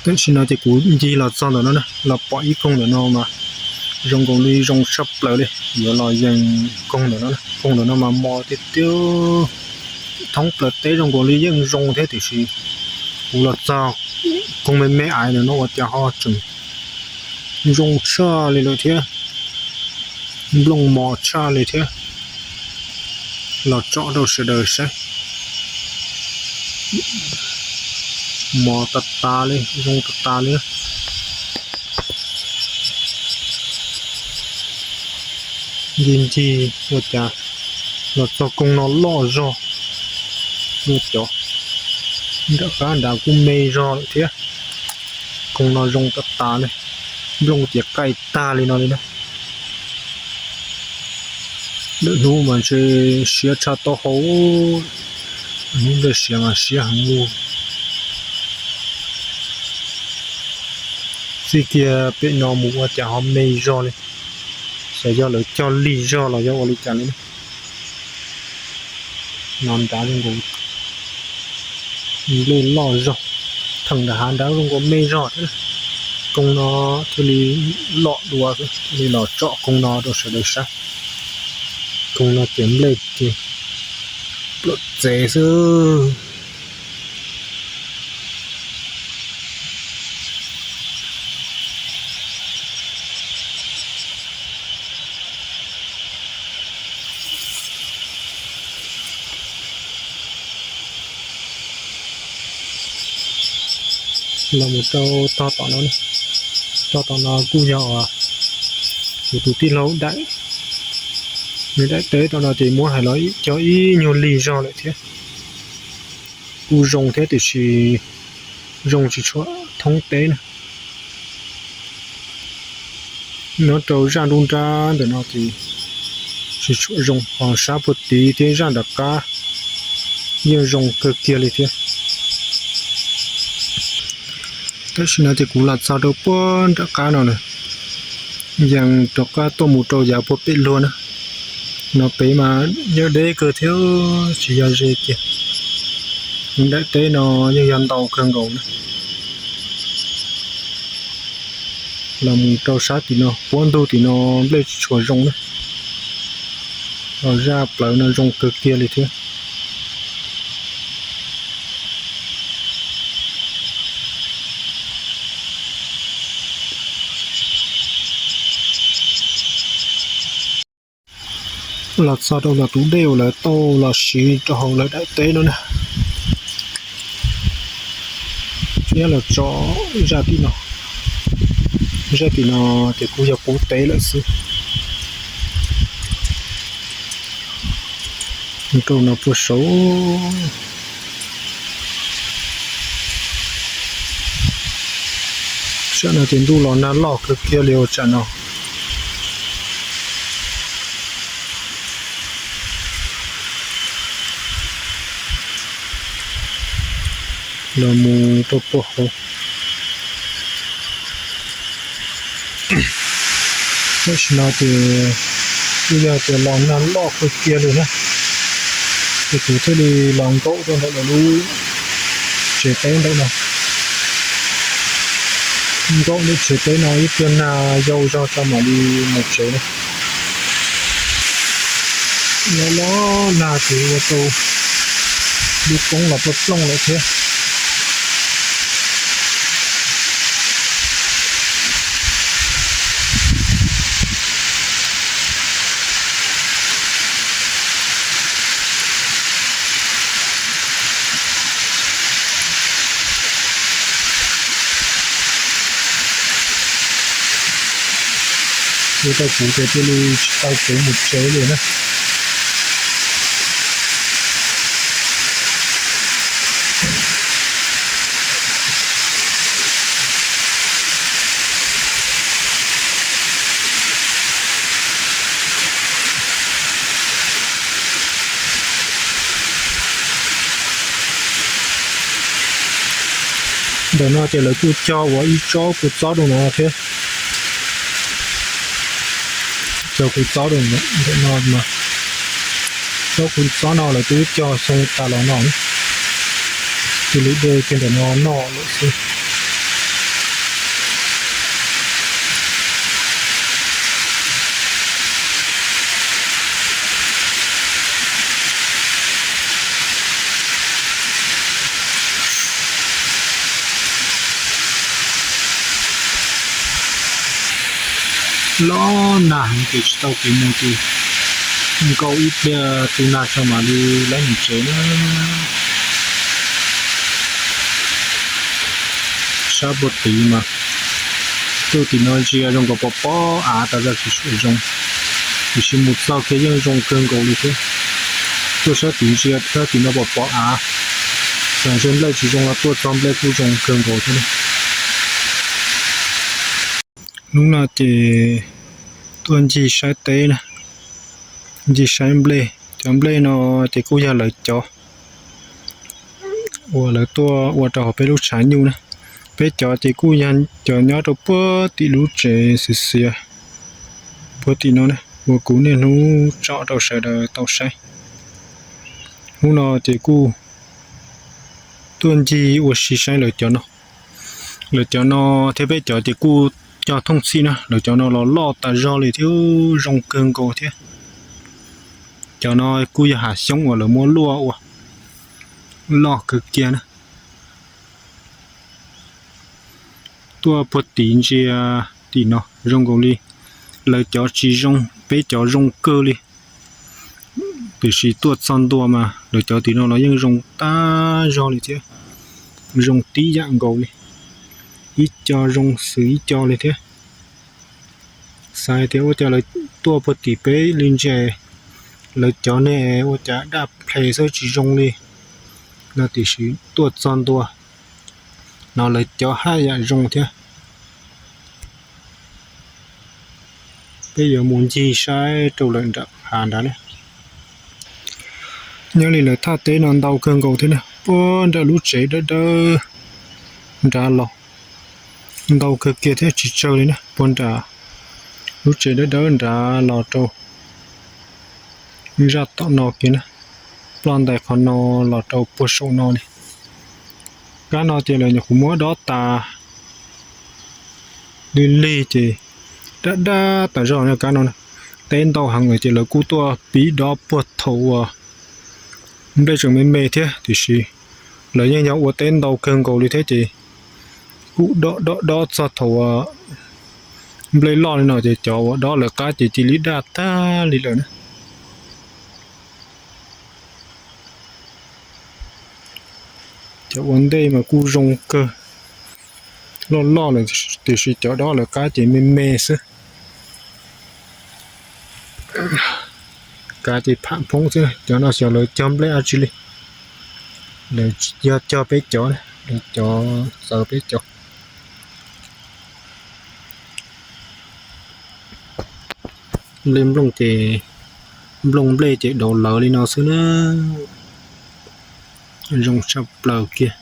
Tam sim no ces kuv ncig los txog ntawm no na, los pom ib koog ntawm no mas zoo nkaus li zoo tshaj plaws li, yuav los yees koog ntawm no. Koog ntawm no mas mos tiag tiag, thoob plaws teb zoo nkaus li yeej zoo thiab tiam sis kuv los txog koog me me ais ntawm no ua cas ho tseem zoo tshaj li lawm thiab, nplooj mos tshaj li thiab. Los tsom rau sawv daws saib. Mos tas tas li, zoo tas tas li. Ncig ncig ua cas los txog koog no loj zog, ua cov nram qab nrad kuj me zog lawm thiab. Koog no zoo tas tas li, nplooj tias qaij tag li no li na. Lwm hnub mas ntshe siab tshaj taub hau, hnub nplej siav mas siab heev li. Txij kiag pem no mus ua cas ho me zog li, xyov yog lawv cog lig zog los yog ua li cas li. No nrad zoo nkaus nplej loj zog, theem nram hav nrad zoo nkaus me zog thiab. Koog no thiaj li loj dua xwb, thiaj li los tsom koog no rau sawv daws saib. Koog no ces nplej ces plom txev xwb. Los mus rau tog tom no, tog tom no kuj yog kuv tus tij laug daim, nws daim teb rau no ces muab hais los cog ib nyuag lig zog lawm thiab. Kuj zoo thiab tiam sis zoo tsis tshua thoob teb na. Nyob rau zaj nruab nrab ntawm no ces tsis tshua zoo, ho sab puag tid thiab zaj nram qab yeej zoo kawg kiag li thiab. Tam sim no ces kuv los txog rau puag nram qab no lawm, yees rov qab tuaj mus rau yav puag pem luag na. No pem mas yeej deb kawg thiab, tsis yog ze kiag. Daim teb no yeej yog ntau kawg nkaus na. Los mus rau sab tim no, puab ntug tim no nplej tsis tshua zoo na. Los zaj plawv no zoo kawg kiag li thiab. Los txog rau ntawm tus dej uas lawv tau los siv rau hauv lawv daim teb no na. Thiab los tso zaj tim no, zaj tim no ces kuj yog qub teb lawm xwb. Rau no puag saud. Tsam no ces ntuj los nag loj kawg kiag li ua tsam no. Los mus rau puag hauv. Tam sim no ces kuj yog tias los nag loj kawg kiag li na, ces kuv thiaj li los nkaum rau ntawm lawv lub tsev teb ntawm no. Nkaum lub tsev teb no ib pliag nag yau zog tso mam li mus tsev na. Los los nag ces ua rau lub koob los plooj plooj lawm thiab. Ua rau kuv ces thiaj li tsis tau kev mus tsev li na. Ntawm no ces lawv kuj cog ua ib tsob kua txob rau no thiab. Cog kua txob rau ntawm no, tsob kua txob no lawv twb cog xyoo tas los no, cia li de kiag ntawm no noj lawm xwb. Los nag ces tsis tau kev mus ces nkaum ib pliag tu nag tso mam li lawv mus tsev na. Sab puag tim mas tuaj tim no ntsia zoo nkaus pos pob av tas zog tsis tshua zoo, tiam sis mus txog kiag yeej zoo kawg nkaus li thiab. Tuaj sab tim ntsia sab tim no pos pob av, tam sim nplej tsis zoo los tuaj txog nplej kuj zoo kawg nkaus thiab. Hnub no ces tuaj ncig saib teb na, ncig saib nplej. Cov nplej no ces kuj yog lawv cov uas lawv tuaj ua rau hauv peb lub tshav nyuj na. Peb cov ces kuj yog cov nyob rau puag tim lub tsev xiav xiav puag tim no na, uas kuv niaj hnub tso rau sawv daws tau saib. Hnub no ces kuj tuaj ncig ua si saib lawv cov no. Lawv cov no thiab peb cov ces kuj cog thooj txhij na, lawv cov no los loj tas zog li thiab zoo kawg nkaus thiab. Cov no kuj yog hav xyoob uas lawv muab luaj ua loj kawg kiag na. Tuaj puag tim ntsia tim no zoo nkaus li lawv cov tsis zoo, peb cov zoo kawg li. Tiam sis tuaj txog ntua mas lawv cov tim no los yeej zoo tas zog li thiab, zoo tib yam nkaus li, ib co zoo xws ib co li thiab. Xav tias ua cas lawv tuaj puag tim peb li ntsia lawv cov ne ua cas daj ple xwb tsis zoo li no, tiam sis tuaj txog ntua no lawv cov haj yam zoo thiab. Peb yuav mus ncig saib rau lawm nram hav nrad na. Nyob li lawv thaj teb no ntau kawg nkaus thiab na, puag nram lub tsev dawb dawb nrad los ntau kawg kiag thiab tsis tsawg li na, puag nram lub tsev dawb dawb nrad los rau zaj tom no kiag na, ploj ntais qhov no los rau puag saum no li. Kab no ces lawv nyuam qhuav muab dob tas lig lig ces daj daj tas zog no kab no. Teb ntau heev lawm ces lawv kuj tuaj pib dob puag thaum uas nplej tseem me me thiab, tiam sis lawv yeej yog ua teb ntau kawg nkaus li thiab ces kuj dob dob dob txog thaum uas nplej loj li no ces cov uas dob lawv qab ces cia li daj tag li lawm na. Cov ua ntej mas kuj zoo kawg, loj loj lawm tiam sis cov dob lawv qab ces me me xwb. Kav ces pham phoob xwb, cov no xyov lawv cog nplej dab tsi li. Lawv yog cog peb cov, lawv cov txawv peb cov. Nplej nplooj ces, nplooj nplej ces daus lawv li no xwb na. Zoo tshaj plaws kiag.